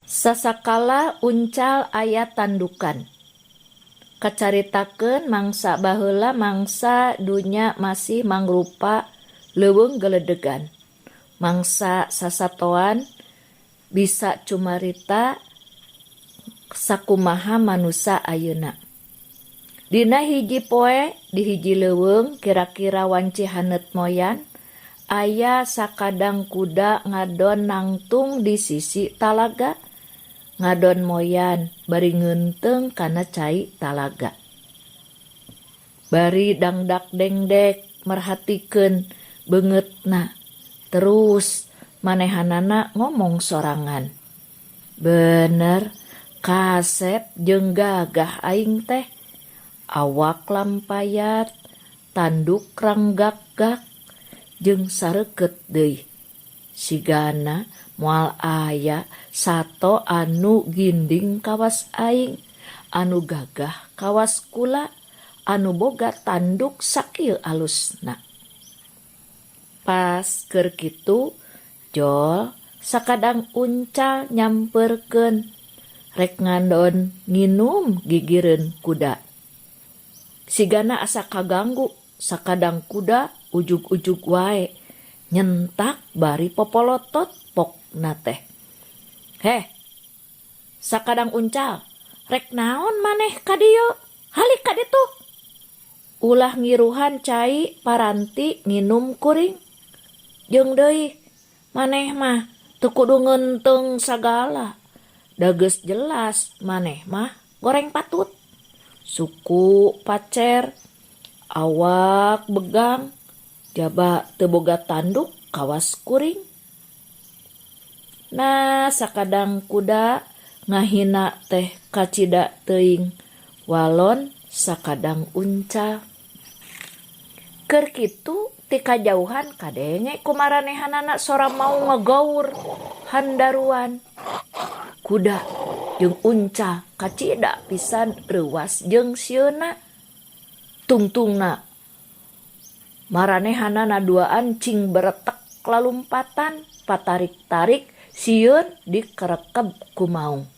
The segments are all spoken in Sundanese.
Sasakala uncal aya tandukan. Kacaritakeun mangsa baheula mangsa dunya masih mangrupa leuweung geledegan. Mangsa sasatoan bisa cumarita sakumaha manusa ayeuna. Dina hiji poe di hiji leuweung kira-kira wanci haneut moyan, aya sakadang kuda ngadon nangtung di sisi talaga. Ngadon moyan bari ngeunteung kana cai talaga. Bari dangdak-dengdek merhatikeun beungeutna terus manehanana ngomong sorangan. Bener kasep jeung gagah aing teh. Awak lampayat, tanduk ranggak-gak jeung sareukeut deui. Sigana moal aya sato anu ginding kawas aing, anu gagah kawas kula, anu boga tanduk sakieu alusna. Pas keur kitu jol sakadang uncal nyamperkeun rek ngadon nginum gigireun kuda. Sigana asa kaganggu sakadang kuda ujug-ujug wae nyentak bari popolotot pokna teh. Heh, sakadang uncal, rek naon maneh ka dieu? Halik ka ditu. Ulah ngiruhan cai paranti nginum kuring. Jeung deui maneh mah teu kudu ngeunteung sagala. Da geus jelas maneh mah goreng patut. Suku pacer, awak begang, jaba teu boga tanduk kawas kuring. Nah sakadang kuda ngahina teh kacida teuing walon sakadang uncal. Keur kitu ti kajauhan kadenge ku maranehanana sora maung ngagaur handaruan. Kuda jeung uncal kacida pisan reuwas jeung sieuna. Tungtungna maranehanana duaan cing beretek lalumpatan patarik-tarik sieun dikerekeb ku maung.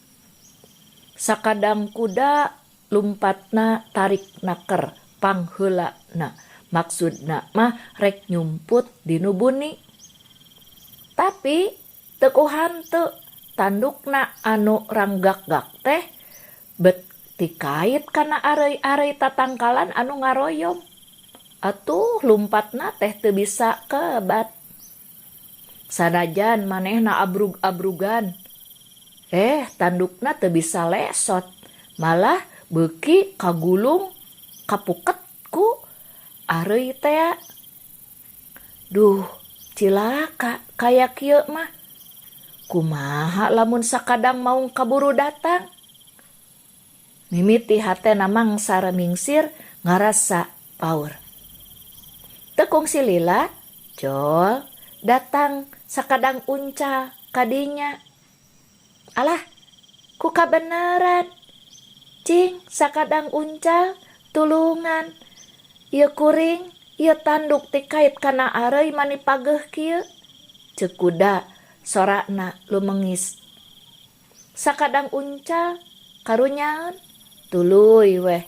Sakadang kuda lumpatna tarik naker pangheulana maksudna mah rek nyumput dinu buni. Tapi teu ku hanteu tandukna anu ranggak-gak teh bet tikait kana areuy-areuy tatangkalan anu ngaroyom. Atuh lumpatna teh teu bisa kebat. Sanajan manehna abrug-abrugan, tandukna teu bisa lesot, malah beuki kagulung kapuket ku areuy tea. Duh, cilaka kaya kieu mah. Kumaha lamun sakadang maung kaburu datang? Mimiti hatena mangsa remingsir ngarasa paur. Teu kungsi lila, jol datang sakadang uncal kadinya. Alah, ku kabeneran. Cing sakadang uncal tulungan. Ieu kuring, ieu tanduk tikait kana areuy mani pageuh kieu. Ceuk kuda sorana lumengis. Sakadang uncal karunyaeun tuluy weh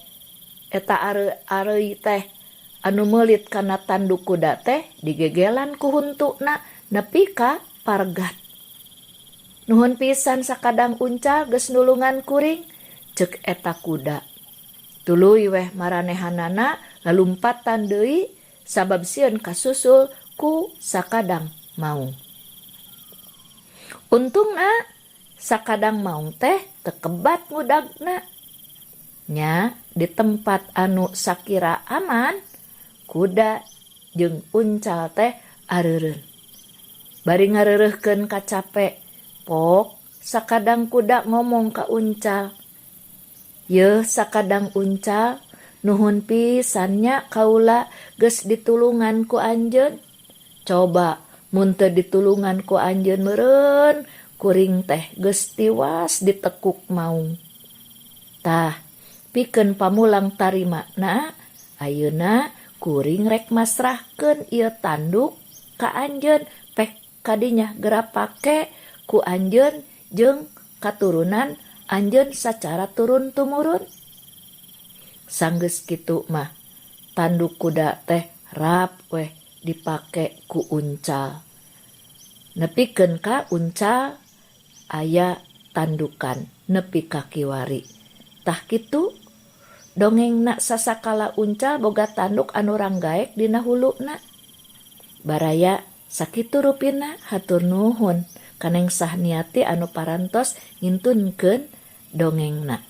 eta areuy teh anu meulit kana tanduk kuda teh digegelan ku huntuna nepi ka pargat. Nuhun pisan sakadang uncal geus nulungan kuring, ceuk eta kuda. Tuluy weh maranehanana lalumpatan deui sabab sieun kasusul ku sakadang maung. Untungna sakadang maung teh teu kebat ngudagna. Nya di tempat anu sakira aman, kuda jeung uncal teh areureun. Bari ngareureuhkeun kacape, pok sakadang kuda ngomong ka uncal. Yeuh sakadang uncal, nuhun pisan nya kaula geus ditulungan ku anjeun. Coba mun teu ditulungan ku anjeun meureun kuring teh geus tiwas ditekuk maung. Tah, pikeun pamulang tarimana, ayeuna kuring rek masrahkeun ieu tanduk ka anjeun pek kadinya geura pake ku anjeun jeung katurunan anjeun sacara turun tumurun. Sanggeus kitu mah tanduk kuda teh rap weh dipake ku Uncal. Nepikeun ka Uncal aya tandukan nepi ka kiwari. Tah kitu dongengna sasakala Uncal boga tanduk anu ranggaek dina huluna. Baraya sakitu rupina, hatur nuhun ka Neng Sahniati anu parantos ngintunkeun dongengna.